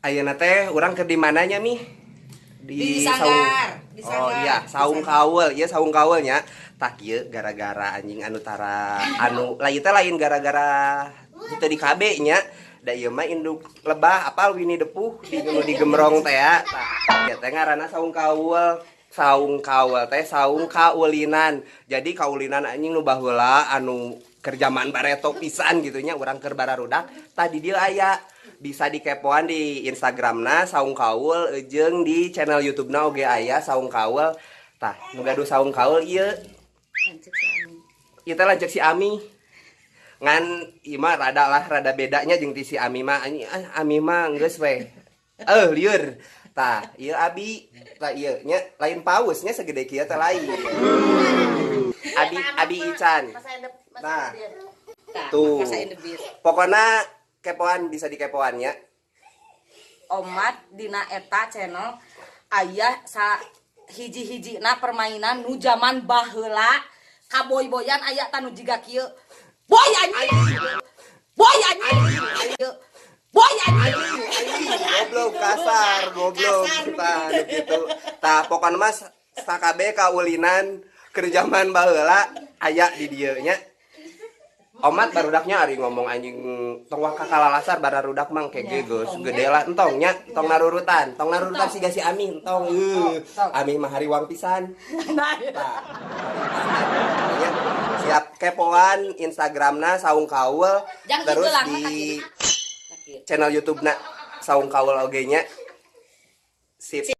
Ayeuna teh urang keur di mananya, Mi? Di Sanggar. Di Oh Sanggar. iya, Di Saung Sanggar. Kaul. Iya, Saung Kaul nya. Tah kieu gara-gara anjing anu tara anu lah ieu teh lain gara-gara teu di KB nya. Da ieu mah induk lebah, apal Winnie the Pooh di nu di Gemrong teh ya. Tah, ieu teh ngaranna Saung Kaul. Saung Kaul teh saung kaulinan. Jadi kaulinan anjing nu baheula anu keur jaman bareto pisan gitu nya, urang keur bararudak. Tadi dia aya, bisa dikepoan di Instagramna Saung Kaul jeung di channel YouTube-na oge aya Saung Kaul. Tah, nu gaduh Saung Kaul ieu. Lanceuk si Ami. Ieu teh lanceuk si Ami. Ngan ieu mah rada lah, rada bedanya jeung ti si Ami mah anjing. Ah, Ami mah geus we. Eh, lieur. Tah, ieu Abi. Tah, ieu nya lain paus nya, segede kieu teh lain. Abi Abi Ican. Nah. Tah, Tuh. masa in the beat. Pokoknya kepoan, bisa dikepoan ya. Omat dina eta channel aya sa hiji-hiji na permainan nu jaman baheula, kaboy-boyan aya tanu jiga kieu. Boy anjing. Boy anjing. Boy anjing. Goblok, kasar, goblok. Tah, nu kitu. Tah, pokoknya mah sakabeh kaulinan keur jaman baheula aya di dieu nya. Omat barudaknya ari ngomong anjing tong waka kalalasar, bararudak mang kayak geus gede lah, entong nya, tong narurutan, tong narurutan siga si Ami, entong. Ami mah hariwang pisan. Nah, tah nya, siap kepoan Instagramna Saung Kaul. Jangan terus gitu lah, di kaki. Channel YouTube na Saung Kaul oge nya. Sip.